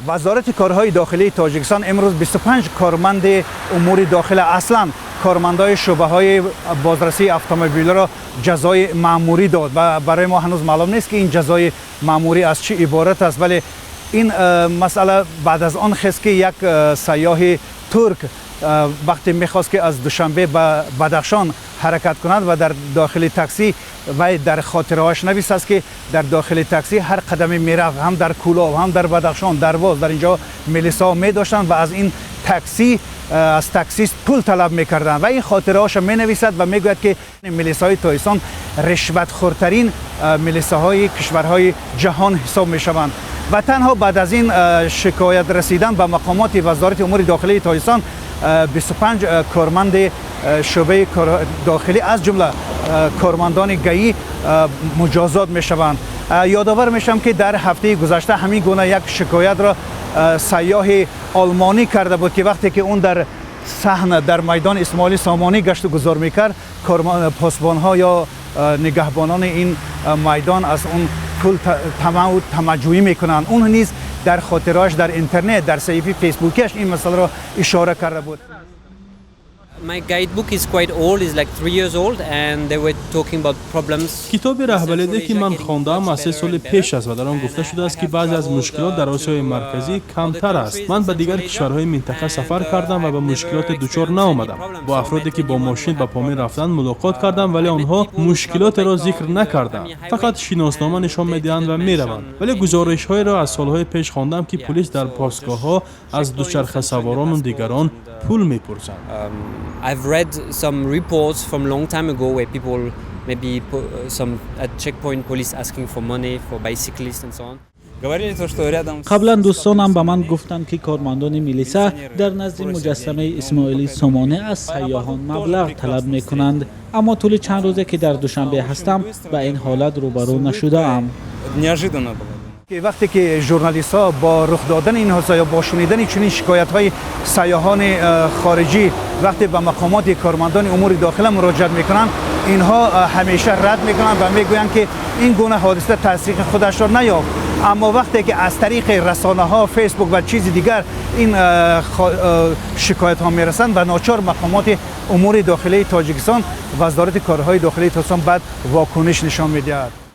Вазорати корҳои дохилии Тоҷикистон имрӯз 25 корманди умури дохила, аслан кормандои шӯъбаҳои бозрасии автомобилро, ҷазои маъмурӣ дод ва барои мо ҳанӯз маълум нест, ки ин ҷазои маъмурӣ аз чӣ иборат аст. Вале ин масъала баъд аз он хест, ки як сайёҳи турк вақте мехост, ки аз Душанбе ба Бадахшон ҳаракат кунад ва дар дохили таксӣ, вай дар хотираҳояш нависааст, ки дар дохили таксӣ ҳар қадаме мерафт, ҳам дар Кӯлоб, ҳам дар Бадахшон, Дарвоз, дар инҷо милисаҳо медоштанд ва аз ин таксӣ, аз таксист пул талаб мекарданд. Ва ин хотираҳоша менависад ва мегӯяд, ки милисаҳои Тоҷикистон ришватхӯртарин милисаҳои кишварҳои ҷаҳон ҳисоб мешаванд. Ва танҳо баъд аз ин шикоят расидан ба мақомоти Вазорати умури дохилии Тоҷикистон, 25 корманди шӯъбаи дохилӣ, аз ҷумла кормандони ГАИ, муҷозот мешаванд. Ёдовар мешавам, ки дар ҳафтаи гузашта ҳамин гуна як шикоятро сайёҳи олмонӣ карда буд, ки вақте ки он дар саҳна, дар майдони Исмоили Сомонӣ гашту гузор мекард, посбонҳо ё нигаҳбонони ин майдон аз он пул тамаъу тамаъҷӯӣ мекунанд. Он низ дар хотираҳояш дар интернет, дар саҳифаи фейсбукиаш ин масъаларо ишора карда буд. My guidebook is quite old, it's like 3 years old, and they were talking about problems. Китоби раҳбалиде, ки ман хондаам, аз 3 соли пеш аст ва дар он гуфта шудааст, ки баъзе аз мушкилот дар Осиёи Марказӣ камтар аст. Ман ба дигар кишварҳои минтақа сафар кардам ва ба мушкилоте дучор наомадам. Бо афроде, ки бо мошин ба Помир рафтанд, мулоқот кардам, вале онҳо мушкилотеро зикр накарданд, фақат шиноснома нишон медиҳанд ва мераванд. Вале гузоришҳоеро аз солҳои пеш хондам, ки пулис дар постгоҳҳо аз дучархасаворону дигарон пул мепурсанд. I've read some reports from long time ago where people maybe some at checkpoint police asking for money for bicyclists and so on. Қаблан дӯстонам ба ман гуфтанд, ки кормандони милиса дар назди муҷассамаи Исмоили Сомонӣ аз сайёҳон маблағ талаб мекунанд, аммо тӯли чанд рӯзе, ки дар Душанбе ҳастам, ба ин ҳолат рӯбарӯ нашудаам. Неожиданно было. Вақте ки журналистҳо бо рух додани ин ҳодиса ё бо шунидани чунин шикоятҳои сайёҳони хориҷӣ вақте ба мақомоти кормандони умури дохила муроҷиат мекунанд, инҳо ҳамеша рад мекунанд ва мегӯянд, ки ин гуна ҳодиса тасдиқи худашро наёфт. Аммо вақте ки аз тариқи расонаҳо, Фейсбук ва чизи дигар ин шикоятҳо мерасанд ва ночор мақомоти умури дохилии Тоҷикистон, Вазорати корҳои дохилии Тоҷикистон баъд вокуниш нишон медиҳад.